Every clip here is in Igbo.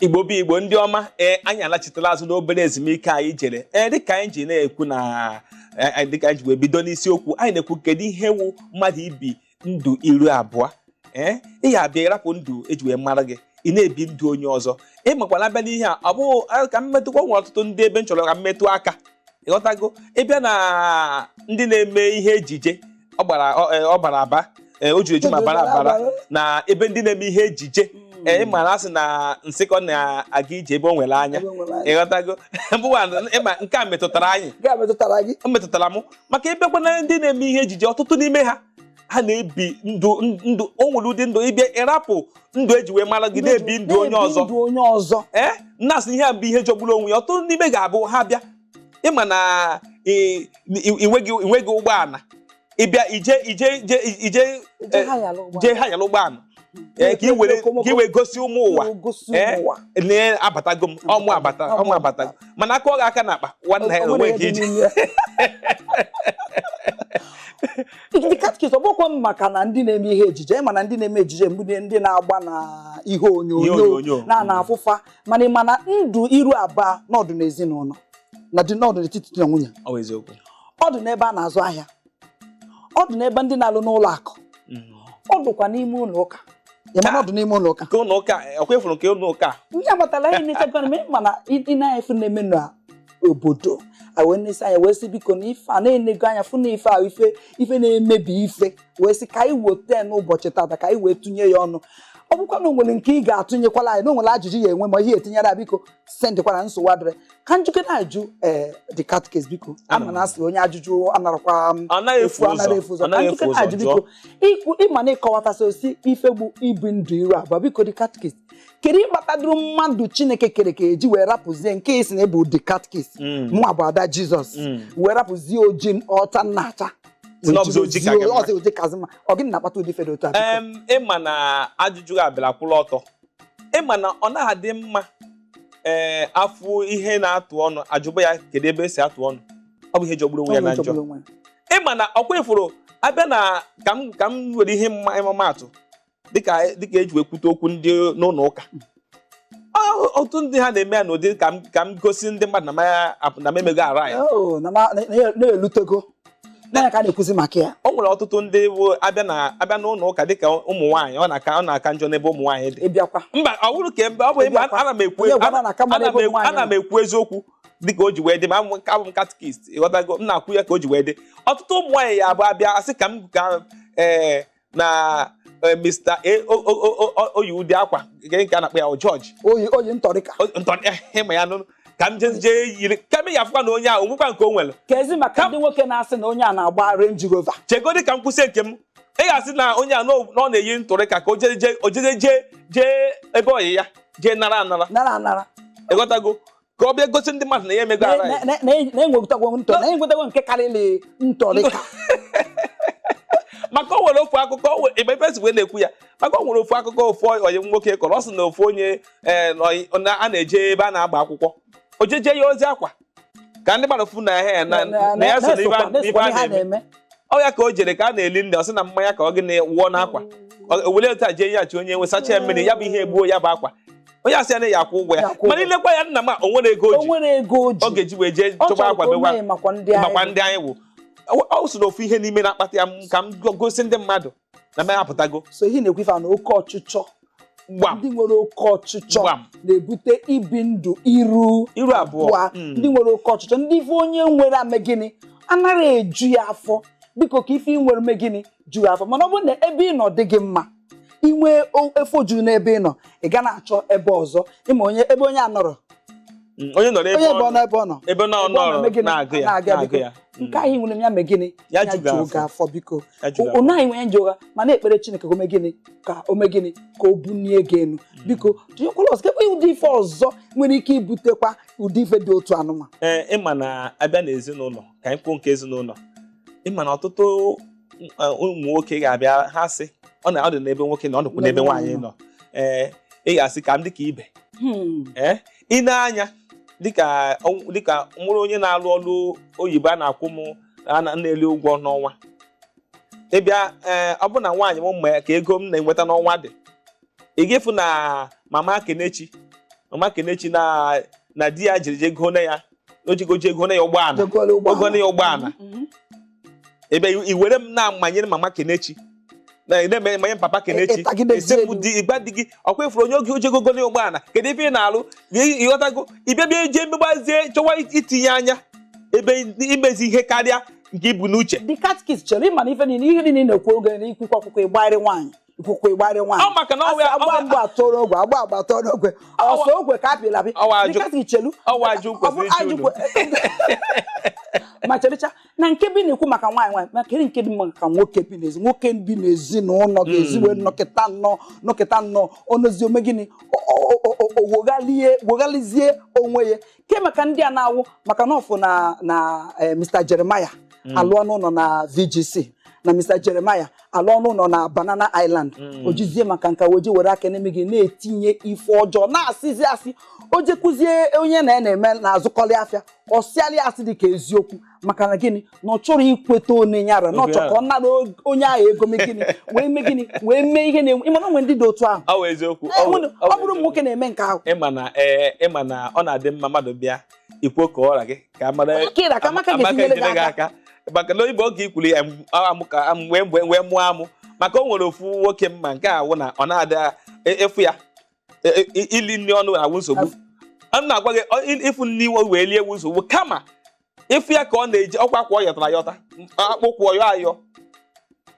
Igbo bụ Igbo ndị ọma. Ee, anyị alachitela azụ n'obere ezumike anyị jere. Ee, dịka anyị ji na-ekwu na dịka anyị ji wee bido n'isiokwu anyị na-ekwu, kedu ihe wụ mmadụ ibi ndụ iru abụọ? Ee, ị ga-abịa ịrapụ ndụ eji wee mara gị, ị na-ebi ndụ onye ọzọ. Ị makwa na abịa n'ihe a, ọ bụghị ka mmetụkwa nwere ọtụtụ ndị ebe m chọrọ ka mmetụ aka. Ịghọtago? Ịbịa na ndị na-eme ihe ejije, ọ gbara ọ bara aba, o juru eju ma bara abara na ebe ndị na-eme ihe ejije. Ee, ị mara asị na nsịkọ na-aga ije ebe o nwere anya. Ịghọtago? Mbụwa ịma nke a metụtara anyị. Nke a metụtara gị. O metụtara mụ, maka ịbịakwa na ndị na-eme ihe ejije, ọtụtụ n'ime ha, ha na-ebi ndụ ndụ o nwere ụdị ndụ ịbịa ịrapụ ndụ eji wee mara gị, na-ebi ndụ onye ọzọ. Ndụ onye ọzọ. Ee, nna-asị ihe a bụ ihe jọgburu onwe ya. Ọtụtụ n'ime ga-abụ ha bịa, ịma na inweghị ụgbọala, ịbịa ije ije ije ije Ije ha yala ụgbọala. Jee ha yala ụgbọala, ee, ka i wee gosi ụmụ ụwa. Gosi Ee, ụmụ ụwa. Nee, abatago m ọmụ abata, ọmụ abatago, mana aka ọ ga-aka n'akpa nwanne ya onwe ka ije. The catechist, ọ bụkwa m maka na ndị na-eme ihe ejije, mana ndị na-eme ejije mgbe ndị na-agba na ihe onyonyo Ihe onyonyo. na afụfa, mana ị ma na ndụ iru aba n'ọdụ n'ezinụlọ na dị n'ọdụ n'etiti di na nwunye. Ọ bụ eziokwu. Ọ dị n'ebe a na-azụ ahịa, ọ dị n'ebe ndị na-alụ n'ụlọ akụ, ọ dịkwa n'ime ụlọ ụka. Ị ma na ọ dị n'ime ụlọ ụka. Nke ụlọ ụka, ọkwa ịfụrụ nke ụlọ ụka. Ndị abatala anyị na-echekwa na mana ị na-efu na-eme n'obodo a, wee nesi anya wee sị, biko, na ife a na-enego anya fụ na ife a ife ife na-emebi ife, wee sị ka anyị weta n'ụbọchị tata ka anyị wee tụnye ya ọnụ. Ọ bụkwa na o nwere nke ị ga-atụnyekwala anyị, na o nwere ajụjụ ya enwe ma ihe etinyere ya, biko sendịkwara. Nsogbu adịrị. Ka njikere ajụ, ee, the catechist, biko, ama na asị onye ajụjụ anarakwa m Ọ naghị efu efu anaghị ụzọ. efu ụzọ. Ọ naghị Ka efu njikere ụzọ. ajụ, Jụọ. biko, ikwu ịma na ịkọwatasị osi ife gbu ibi ndụ iru abụọ. Biko, the catechist, kedu ịkpatadoro mmadụ Chineke kere ka eji wee rapụzie nke isi na ịbụ the catechist, mụnwa bụ ada Jizọs, wee rapụzie oji ọcha nna acha? Si na ọ bụzi oji ka gị mma. Ọzọ oji kazi mma. Ọ gịnị na-akpata ụdị ife dị otu a, biko? Ịma na ajụjụ a bịara kwụrụ ọtọ. Ịma na ọ naghị adị mma, ee, afụ ihe na-atụ ọnụ ajụba ya kedu ebe esi atụ ọnụ. Ọ bụ ihe jọgburu onwe ya na njọ. Jọgburu onwe ya. Ịma na ọkwa ifuru abịa na ka m were ihe mma ịmamatụ dịka eji wee kwute okwu ndị n'ụlọ ụka. Ọtụtụ ndị ha na-eme ya n'ụdị ka m gosi ndị mmadụ na m emego ara ya. Oh, na-elutego na ka a na-ekwuzi maka ya. O nwere ọtụtụ ndị bụ abịa na abịa n'ụlọ ụka, dịka ụmụ nwaanyị, ọ na-aka njọ n'ebe ụmụ nwaanyị dị. Ịbịakwa. Mba, ọ bụrụ ka ọ bụ ịma, Ịbịakwa. ana m ekwu Onye gwara na kama ana m n'ebe ụmụ ekwu nwaanyị ana m nọ. ekwu eziokwu dịka o ji wee dị. Ma abụ m catechist, ịghọtago? M na-akwụ ya ka o ji wee dị. Ọtụtụ ụmụ nwaanyị ya abụ abịa asị ka m ka ee na Mr. A oyi ụdị akwa nke a na-akpọ ya George. Oyi ntọrịka. Ịma ya nụnụ, ka m jee jee yiri ka m ya afụkwa na onye ahụ onwekwa nke o nwere. Ka ezi maka ndị nwoke na-asị na onye a na-agba Range Rover. Chegodi ka m kwụsị nke m. Ị ga-asị na onye a na ọ na-eyi ntụrịka ka o jee jee o jee jee jee ebe ọyị ya jee nara anara. Nara anara. Ịghọtago? Ka ọ bịa gosi ndị mmadụ na ya emego ara ya. Na-enwetagwo ntọ na-enwetagwo nke karịrị ntọrịka. Maka o nwere ofu akụkọ ebe ebe esi wee na-ekwu ya, maka o nwere ofu akụkọ ofu onye nwoke kọrọ. Ọ sị na ofu onye, ee, a na-eje ebe a na-agba akwụkwọ, o jeje ya ozi akwa ka ndị mmadụ fụ na ya na ya so n'ife a na-eme. Ọ ya ka o jere ka a na-eli nne, ọ sị na mmanya ka ọ gịnị wụọ n'akwa, o were otu a jee nyeghachi onye nwe, sacha ya mmiri, ya bụ ihe egbuo ya bụ akwa. Onye asị ya na ya akwụ ụgwọ ya. Mana ilekwa ya, nna m, o nwere ego o ji ọ ga-eji wee jee chọba akwa bewa makwa ndị anyị wụ. Ọ so na ofu ihe n'ime na-akpata ya, ka m gosi ndị mmadụ na m apụtago. So ihe na-ekwu ife na oke ọchịchọ, ndị nwere oke ọchịchọ na-ebute ibi ndụ iru iru abụọ. Ndị nwere oke ọchịchọ, ndị ife onye nwere ame gịnị anaghị eju ya afọ. Biko, ka ife ị nwere me gịnị ju ya afọ. Mana ọ bụrụ na ebe ị nọ dị gị mma, inwe efo juru n'ebe ị nọ, ị ga na-achọ ebe ọzọ. Ịma onye ebe onye a nọrọ. Onye nọrọ ebe ọ nọ, ebe ọ nọ. Ebe nọ nọrọ na-agụ ya, na-agụ ya. Nke anyị nwere ya mee gịnị ya juo gị afọ. Biko, ụnụ anyị nwere nje ụgha, mana ekpere Chineke ka o mee gịnị, ka o mee gịnị, ka o bunie gị elu. Biko, tụnyekwala ọzọ kekwe ụdị ife ọzọ nwere ike ibutekwa ụdị ife dị otu anụma. Ee, ịma na abịa n'ezinụlọ, ka anyị kwuo nke ezinụlọ, ịma na ọtụtụ ụmụ nwoke ga-abịa, ha sị ọ na ọ dị n'ebe nwoke na ọ dịkwa n'ebe nwaanyị nọ. Ee, ị ga-asị ka m dịka ibe. Ee, ị na-anya dịka nwere onye na-alụ ọrụ oyibo a na-akwụ m na-eli ụgwọ n'ọnwa ịbịa. Ee, ọ bụ na nwaanyị m ma ka ego m na-enweta n'ọnwa dị, ị ga-efu na mama Kenechi. Mama Kenechi na di ya jiri je gone ya, o jigo je gone ya ụgbọala. Jegolu ụgbọala. Ogone ya ụgbọala. Ebe i were m na-amanyere Mama Kenechi na na-emanye Papa Kenechi. Ịtagidezie esi m di ịgba di gị ọkwa ifuru onye oge oje gogone ụgbọala, kedu ife ị na-alụ? Ịghọtago, ịbịa bịa jee megbazie, chọwa itinye anya ebe imezi ihe karịa nke ibu n'uche. The catechist chere ịma na ife niile, ihe niile ị na-ekwu oge na ikwukwa akwụkwọ ịgbarị nwaanyị, ikwukwa ịgbarị nwaanyị. Ọ maka na ọ Asị agba mgba atụrụ ogwe, agba agba atụrụ ogwe, ọsọ ogwe ka apịla apị. Ọwa The catechist chelu. Ọwa ajụ Ọ bụ kwesịrị ịjụ ajụ unu. Ma cherecha na nke bi na-ekwu maka nwaanyị nwaanyị, maka kedu nke dị maka nwoke bi n'ezi, nwoke bi n'ezinụlọ ga-ezi wee nọkịta nnọọ, nọkịta nnọọ onozi ome gịnị, o woghalizie onwe ya ke maka ndị a na-awụ maka na ọfụ na Mr. Jeremiah alụọ n'ụlọ na VGC, na Mr. Jeremiah alụọ n'ụlọ na Banana Island, o jizie maka nka oji were aka n'eme gị na-etinye ife ọjọọ, na-asịzi asị, o jekwuzie onye na ya na-eme na-azụkọlị afịa, ọ sịalị asị dị ka eziokwu, maka na gịnị? Na ọ chọrọ ikweta onye yara na ọ chọrọ ka ọ nara onye ahụ ego, mee gịnị, wee mee gịnị, wee mee ihe na-enwe. Ịmana onwe ndị dị otu ahụ. Ọ bụ eziokwu. Ọ bụrụ ụmụ nwoke na-eme nke ahụ. Ịma na ọ na-adị mma mmadụ bịa ikwuo ka ọra gị ka mara. Ka ịra ka amaka ga-esi nyere gị aka. Maka na oyibo oge ikwuru ya amụ ka amụ wee mụọ amụ, maka o nwere ofu nwoke mma nke awụ na ọ na-ada efu ya ili nri ọnụ na-awụ nsogbu. M na-agwa gị, ịfụ nri wee lie ewu nsogbu, kama ịfụ ya ka ọ na-eje ọkwa akwa ọ yọtara ayọta, akpụkwụ ọyọ ayọ,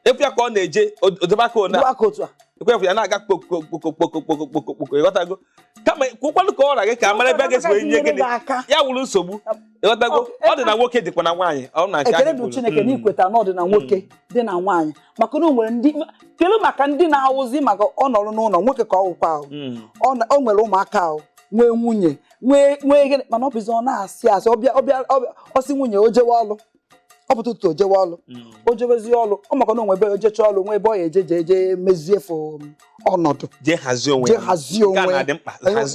ịfụ ya ka ọ na-eje odebe aka ona Dụ aka otu a. Ekwefu ya na-aga kpoko kpoko kpoko kpoko kpoko kpoko, ịghọtago? Kama kwụkwanụ ka ọra gị ka mara ebe a ga-esi wee nye Nyere gịnị gị aka. Ya wụrụ nsogbu, ịghọtago? Ọ dị na nwoke, dịkwa na nwaanyị, ọ na nke Ekele anyị dị kwuru. Chineke na ikweta na ọ dị na nwoke, dị na nwaanyị, maka na o nwere ndị kelu maka ndị na-awụzi maka ọ nọrọ n'ụlọ nwoke ka ọ wụkwa ahụ. O nwere ụmụaka ahụ, nwee nwunye, nwee gịnị, mana ọ bụzi ọ na-asị asị, ọbịa ọ sị nwunye o jewe ọlụ, ọ pụta ụtụtụ o jewe ọlụ, o jewezie ọlụ, ọ maka na onwe ebe o jecha ọlụ, nwee ebe ọ ya eje je eje mezie fụ ọnọdụ. Jee hazie onwe jee ya. Hazie Nke a onwe ya. na-adị mkpa,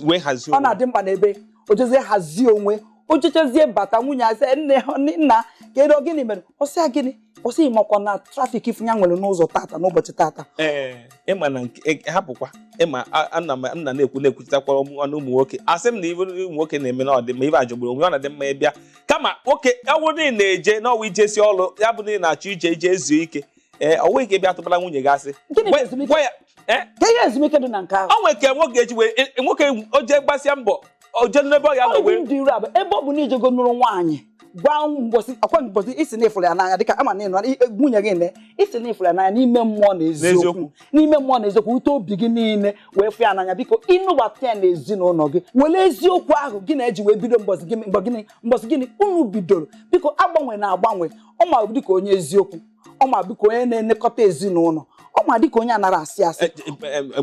wee hazie Ọ onwe. na-adị mkpa n'ebe o jezie hazie onwe, o jechazie bata, nwunye asị, "Nne, nna, kedu gịnị mere?" Ọ sị ya gịnị? Ọ sị makwa na traffic ifu ya nwere n'ụzọ tata, n'ụbọchị tata. Ee, ịma na nke hapụkwa ịma ana m m na na-ekwu na-ekwuchitakwa ọnụ ụmụ nwoke, asị m na ibe ụmụ nwoke na-eme na ọ dị mma, ibe ajọgburu onwe, ọ na-adị mma ịbịa kama nwoke ọ bụrụ na ị na-eje n'ọwa ijesi ọrụ ya bụ na ị na-achọ ije ije ezu ike, ee, ọ nweghị ike bịa tụbara nwunye gị asị. Gịnị bụ ezumike? Gwa ya ee. Ka ihe ezumike dị na nke ahụ. Ọ nwere ke nwoke eji wee nwoke o jee gbasịa mbọ, o jee n'ebe ọ ya nọ Ọ dị wee ndụ iru abụọ, ebe ọ bụ na ijego nụrụ nwaanyị, gwa mbọsị ọkwa mbọsị isi na ịfụrụ ya n'anya, dịka ama na ịnụ nwunye gị ne isi na ịfụrụ ya n'anya n'ime mmụọ na eziokwu. N'eziokwu. N'ime mmụọ na eziokwu, ute obi gị niile wee fụ ya n'anya, biko ịnụbata ya n'ezinụlọ gị, were eziokwu ahụ gị na-eji wee bido mbọsị gị mgbe gịnị, mbọsị gịnị unu bidoro. Biko agbanwe na agbanwe, ọ ma dịka onye eziokwu, ọ ma dịka onye na-elekọta ezinụlọ, ọ ma dịka onye anara asị asị.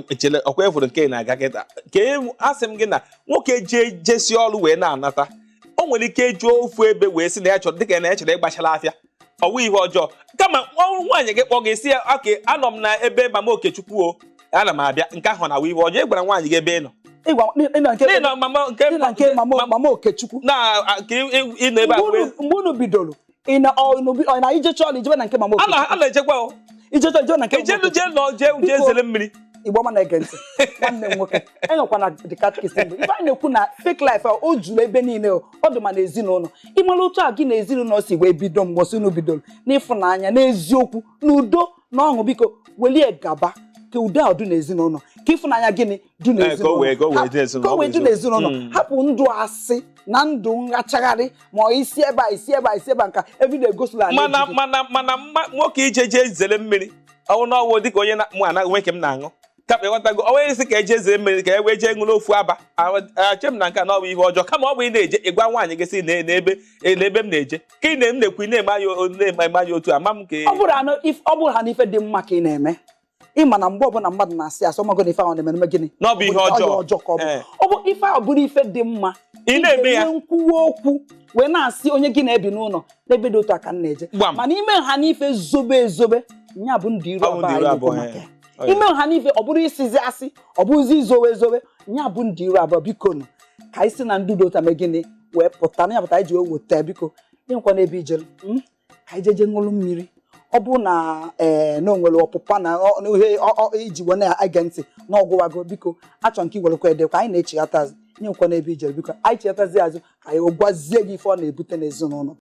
Echele ọkwa efuru nke ị na-aga kịta ka asị m gị na nwoke jee jesi ọrụ wee na-anata, o nwere ike jụọ ofu ebe wee sị na ya chọrọ dịka na ya chọrọ ịgbachala afịa, ọ wụ ihe ọjọọ, kama ọrụ nwaanyị gị kpọ gị sị ya, "Oke, anọ m na ebe mama Okechukwu, o ana m abịa." Nke ahụ na-awụ ihe ọjọọ ị gwara nwaanyị gị ebe ị nọ? Ịgwa ịnọ nke N'ịnọ mama nke dị na nke mama Okechukwu. Na nke ịnọ ebe a Mgbe wee mgbe unu bidoro, ị na ọ na ijecha ọrụ ijebe na nke mama a na Okechukwu. A na-ejekwa o. Ijecha ijebe na nke mama ejelu Okechukwu. jee nọ jee jee Biko. zere mmiri. Igbo ọma na-ege ntị, nwanne m nwoke, enwekwana the catechist mbụ, ife anyị na-ekwu na fake life a, o juru ebe niile o. Ọ dị ma na ezinụlọ, ịmara otu a gị na ezinụlọ si wee bido mgbọsị unu bidoro n'ịfụnanya, n'eziokwu, n'udo na ọṅụ, biko welie gaba ka udo a dị n'ezinụlọ, ka ịfụnanya gịnị dị ka o wee- n'ezinụlọ. Ka o wee dị n'ezinụlọ, Ka o wee dị ọ bụ n'ezinụlọ. eziokwu. Hapụ ndụ asị na ndụ nghachagharị, ma ọ isi ebe a, isi ebe a, isi ebe a, nka everyday egosila na Mana ejiji. Mana nwoke ije jee zere mmiri ọnwụ n'ọnwụ dịka onye na mụ anaghị nwoke m na-aṅụ kama, ịghọtago, ọ wee sị ka eje zere mmiri ka e wee jee ṅụrụ ofu aba, ache m na nke a na ọ bụ ihe ọjọọ, kama ọ bụ ị na-eje ịgwa nwaanyị gị sị na n'ebe m na-eje ka ị na m na-ekwu, ị na-eme anya na-eme anya otu a ma m ka Ọ bụrụ ha na ife dị mma ka ị na-eme, ịma na mgbe ọbụla mmadụ na-asị asị, ọmago na ife ahụ na-eme gịnị? Na ọ bụ ihe ọjọọ. Ọjọọ ka ọ bụ. Ee. Ọ bụ ife ahụ bụrụ ife dị mma, Ị na-eme ya. ga-enwe nkwuwa okwu wee na-asị onye gị na-ebi n'ụlọ n'ebe dị otu a ka m na-eje. Gbam. Mana ime ha n'ife zobe ezobe, nya bụ ndụ iru Ọ bụ ndụ abụọ iru anyị na-ekwu abụọ, maka ee. ya. Ọ ya. Ime ha n'ife, ọ bụrụ isizi asị, ọ bụrụzi izowe ezowe, nya bụ ndụ iru abụọ. Biko nụ, ka anyị si na ndụ dị otu a mee gịnị wee pụta na ya pụta anyị ji wee weta. Biko ịnwekwa n'ebe ijere, ka anyị jeje ṅụrụ mmiri, ọ bụ na ee na o nwere ọpụpa na na ihe iji wee na-ege ntị na ọgwụwago, biko achọ nke iwerekwa edekwa anyị na-echighata azụ. Nye nkwa n'ebe ijere, biko, anyị chetazie azụ, anyị gwazie gị ife ọ na-ebute n'ezinụlọ.